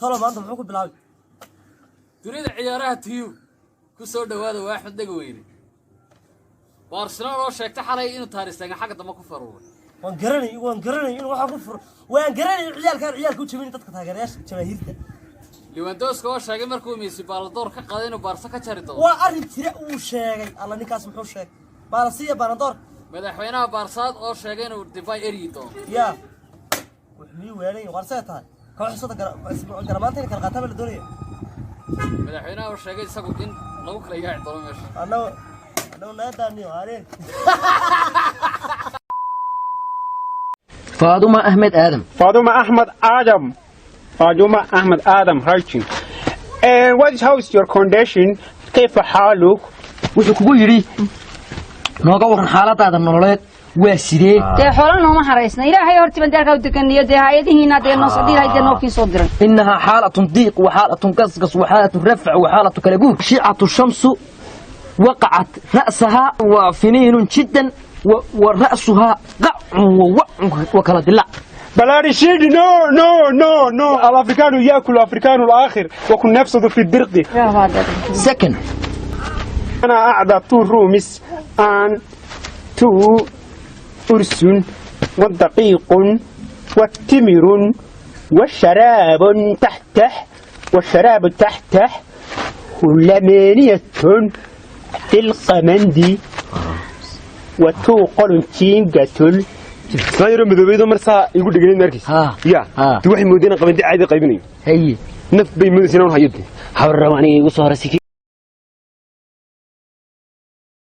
Tolo maanta muxuu ku bilaabay? Dunida ciyaaraha tiyu ku soo dhowaada. Waa Axmed Dhegaweyne. Barcelona oo sheegtay xalay inuu Ter Stegen xagga dambe ku faruuray. Waan garanay, waan garanay inuu waxaa ku furo. Waan garanay ciyaalkaan ciyaalka u jabin dadka taageerayaasha jamaahiirta. Lewandowski oo sheegay markuu Messi Ballon d'Or ka qaaday inuu Barca ka jari doono. Waa arrin jira uu sheegay. Alla, ninkaas muxuu sheegay? Baalasiya Ballon d'Or. Madaxweynaha Barsaad oo sheegay inuu Depay eryi doono. Yaa wax miyuu weelan? Waar see tahay koox sada garamaanta in kala qaataa baa la doonaya. Madaxweynaha oo sheegay isagu in lagu kala yaaci doono meesha. Annagu naga daaniyo areen. Faaduma Ahmed Aadam. Faduma Ahmed Adam. Faduma Ahmed Adam writing. And what is how is your condition? كيف حالك؟ Wuxuu kugu yidhi: nooga waran xaaladaada nololeed, waa sidee? Dee xoola nooma haraysna, Ilaahay hortiban deerkaa u deganiyo, dee hay-adihiina dee noo soo diray, dee noo kii soo diray. إنها حالة ضيق وحالة قصقص وحالة رفع وحالة كلاجور. أشعة الشمس وقعت رأسها وفنين جدا ورأسها قع ووع وكلا دلع. بلارشيد، no no no no، الافريكان ياكل الافريكان الاخر وكن نفسه في الدرق. سكن. انا اعطى two rooms and two أرس ودقيق والتمر والشراب تحته والشراب تحته ولمانية في القمندي وتوقل تيمقة. Islaan yaroo madoobeydoo marsaa igu dheganayd markiis. Ha. Ya. Ha. Ti waxay moodeen qabandi caadi qaybinayo. Haye. Naf bay moodaysa inaan hayo de. Habarraw, aniga igu soo horay.